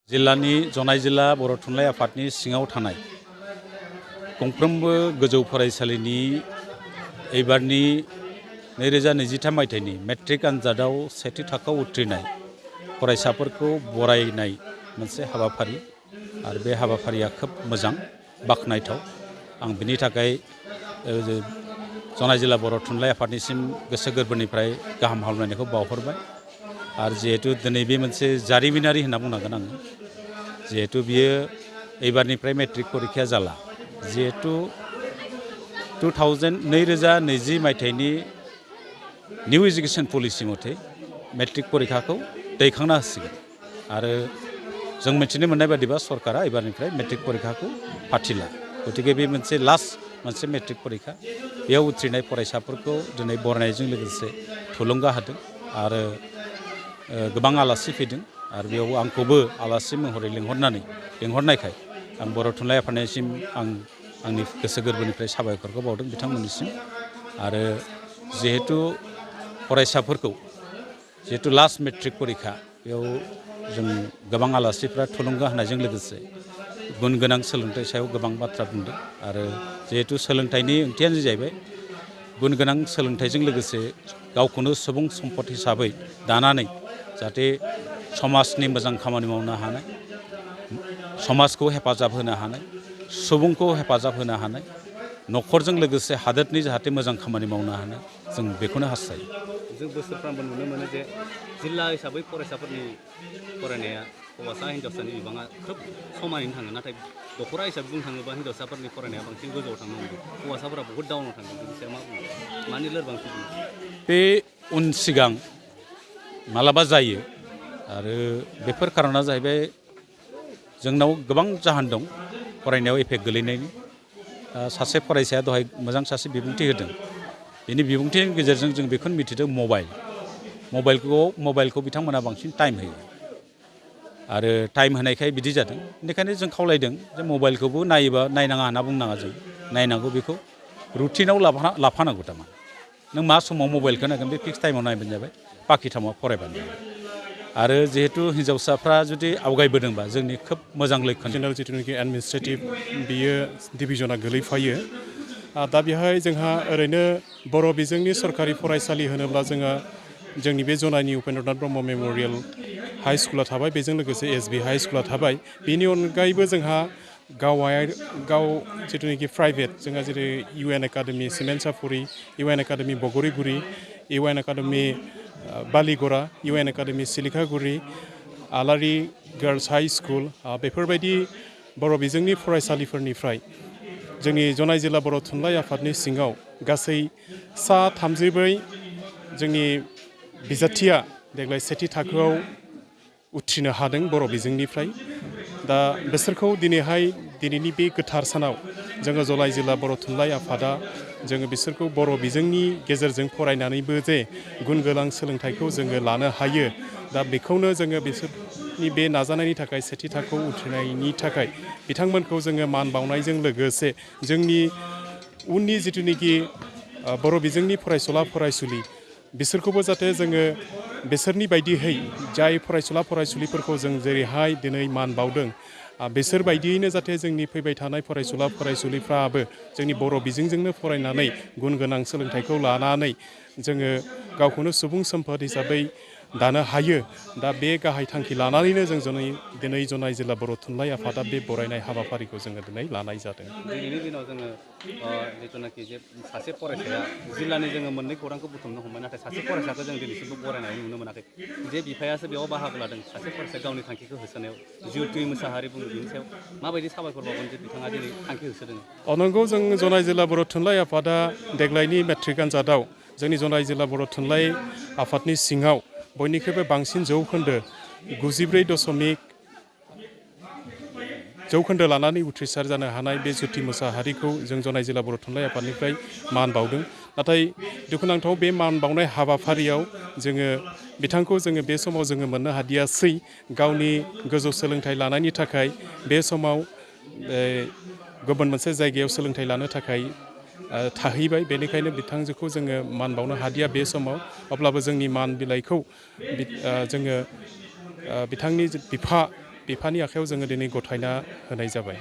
जिल्लानि जनाय जिल्ला बर' थुनलाइ आफादनि सिङाव थानाय गंफ्रोमबो गोजौ फरायसालिनि एबारनि 2023 मायथाइनि मेट्रिक आनजादाव सेथि थाखोआव उथ्रिनाय फरायसाफोरखौ बरायनाय मोनसे हाबाफारि आरो बे हाबाफारिया खोब मोजां बाख्नायथाव। आं बिनि थाखाय जनाय जिल्ला बर' थुनलाइ आफादनिसिम गोसो गोरबोनिफ्राय गाहाम हामलायनायखौ बावहरबाय। आरो जिहेतु दिनै बे मोनसे जारिमिनारि होनना बुंनांगोन आङो, जिहेतु बियो एबारनिफ्राय मेट्रिक परिखाया जाला, जिहेतु 2020 मायथाइनि निउ एजुकेशन पलिसि मथे मेट्रिक परिखाखौ दैखांना होसिगोन आरो जों मिथिनो मोननाय बादिबा सरकारा एबारनिफ्राय मेट्रिक परिखाखौ फाथिला। गतिके बे मोनसे लास्ट मोनसे मेट्रिक परिखा, बेयाव उथ्रिनाय फरायसाफोरखौ दिनै बरायनायजों लोगोसे थुलुंगा होदों आरो गोबां आलासि फैदों आरो बेयाव आंखौबो आलासि महरै लिंहरनायखाय आं बर' थुनलाइ आफादनिसिम आंनि गोसो गोरबोनिफ्राय साबायखरखौ बावदों बिथांमोननिसिम। आरो जिहेतु फरायसाफोरखौ जिहेतु लास्ट मेट्रिक परिखा, बेयाव जों गोबां आलासिफ्रा थुलुंगा होनायजों लोगोसे गुन गोनां सोलोंथाइ सायाव गोबां बाथ्रा बुंदों आरो जिहेतु सोलोंथाइनि ओंथियानो जाहैबाय गुन गोनां सोलोंथाइजों लोगोसे गावखौनो सुबुं सम्पद हिसाबै दानानै जाहाथे समाजनि मोजां खामानि मावनो हानाय, समाजखौ हेफाजाब होनो हानाय, सुबुंखौ हेफाजाब होनो हानाय, न'खरजों लोगोसे हादोरनि जाहाथे मोजां खामानि मावनो हानाय, जों बेखौनो हास्थायो। जों बोसोरफ्रामबो नुनो मोनो जे जिल्ला हिसाबै फरायसाफोरनि फरायनाया हौवासा हिन्जावसानि बिबाङा खोब समानैनो थाङो, नाथाय दख'रा हिसाबै बुंनो थाङोबा हिन्जावसाफोरनि फरायनाया बांसिन गोजौआव थांनो हमदों, हौवासाफोरा बहुद डाउनाव थांदों। बेनि सायाव मा बुङो, मानि लोरबांथि बुङो? बे उन सिगां मालाबा जायो आरो बेफोर खार'ना जाहैबाय जोंनाव गोबां जाहोन दं फरायनायाव इफेक्ट गोलैनायनि। सासे फरायसाया दहाय मोजां सासे बिबुंथि होदों, बेनि बिबुंथिनि गेजेरजों जों बेखौनो मिथिदों मबाइलखौ बिथांमोना बांसिन टाइम होयो आरो टाइम होनायखाय बिदि जादों। बेनिखायनो जों खावलायदों जे मबाइलखौबो नायनाङा होनना बुंनाङा, जों नायनांगौ, बेखौ रुटिनाव लाफानांगौ। थारमाने नों मा समाव मबाइलखौ नायगोन बे फिक्स टाइमाव नायबानो जाबाय, बाखि टाइमाव फरायबानो जाबाय। आरो जिहेतु हिन्जावसाफ्रा जुदि आवगायबोदोंबा जोंनि खोब मोजां लैखोन। जेनेरेल जिथुनाखि एडमिनिस्ट्रेटिभ बियो डिभिजना गोलैफायो। दा बेहाय जोंहा ओरैनो बर' बिजोंनि सरकारि फरायसालि होनोब्ला जोंहा जोंनि बे जनायनि उपेन्द्रनाथ ब्रह्म मेम'रियेल हाइ स्कुला थाबाय, बेजों लोगोसे एसबि हाइ स्कुला थाबाय। बेनि अनगायैबो जोंहा गाव जिथुनाखि प्राइभेट, जोंहा जेरै UN एकाडेमि सिमेन्ट-सापुरि, UN academy Bagriguri, UN academy Baligara, UN academy Silikhaguri, आलारि गार्लस हाइ स्कुल, बेफोरबायदि बर' बिजोंनि फरायसालिफोरनिफ्राय जोंनि जनाय जिल्ला बर' थुनलाइ आफादनि सिङाव गासै 34 जोंनि बिजाथिया देग्लाय सेथि थाखोआव उथ्रिनो हादों बर' बिजोंनिफ्राय। दा बिसोरखौ दिनैनि बे गोथार सानाव जोङो जनाय जिल्ला बर' थुनलाइ आफादा जोङो बिसोरखौ बर' बिजोंनि गेजेरजों फरायनानैबो जे गुन गोनां सोलोंथाइखौ जोङो लानो हायो, दा बेखौनो जोङो बिसोरनि बे नाजानायनि थाखाय सेथि थाखोआव उथ्रिनायनि थाखाय बिथांमोनखौ जोङो मान बावनायजों लोगोसे जोंनि उननि जिथुनिखि बर' बिजोंनि फरायसुला फरायसुलि बिसोरखौबो जाहाथे जोङो बिसोरनि बायदियै जाय फरायसुला फरायसुलिफोरखौ जों जेरैहाय दिनै मान बावदों, बिसोर बायदियैनो जाहाथे जोंनि फैबाय थानाय फरायसुला फरायसुलिफ्राबो जोंनि बर' बिजोंजोंनो फरायनानै गुन गोनां सोलोंथाइखौ लानानै जोङो गावखौनो सुबुं सम्पद हिसाबै दानो हायो। दा बे गाहाय थांखि लानानैनो जों दिनै जनाय जिल्ला बर' थुनलाइ आफादा बे बरायनाय हाबाफारिखौ जोङो दिनै लानाय जादों। दिनैनि दिनाव जोङो जिथुनाखि जे सासे फरायसाया जिल्लानि जोङो मोननै खौरांखौ बुथुमनो हमबाय, नाथाय सासे फरायसाखौ जों दिनैसिमबो बरायनाय नुनो मोनाखै। जे बिफायासो बेयाव बाहागो लादों, सासे फरायसाया गावनि थांखिखौ होसोनायाव जिउथि मोसाहारि बुङो, बिनि सायाव माबायदि साबायखर बावगोन जे बिथाङा दिनै थांखि होसोदों? नंगौ, जों जनाय जिल्ला बर' थुनलाइ आफादा देग्लायनि मेट्रिक आनजादाव जोंनि जनाय जिल्ला बर' थुनलाइ आफादनि सिङाव बयनिख्रुइबो बांसिन जौखोन्दो 94% लानानै उथ्रिसार जानो हानाय बे ज्योति मोसाहारिखौ जों जनाय जिल्ला बर' थुनलाइ आफादनिफ्राय मान बावदों। नाथाय दुखुनांथाव बे मान बावनाय हाबाफारियाव जोङो बिथांखौ बे समाव जोङो मोननो हादियासै। गावनि गोजौ सोलोंथाइ लानायनि थाखाय बे समाव गुबुन मोनसे जायगायाव सोलोंथाइ लानो थाखाय थाहैबाय, बेनिखायनो बिथांजोखौ जोङो मान बावनो हादिया बे समाव। अब्लाबो जोंनि मान बिलाइखौ जोङो बिथांनि बिफा बिफानि आखायाव जोङो दिनै गथायना होनाय जाबाय।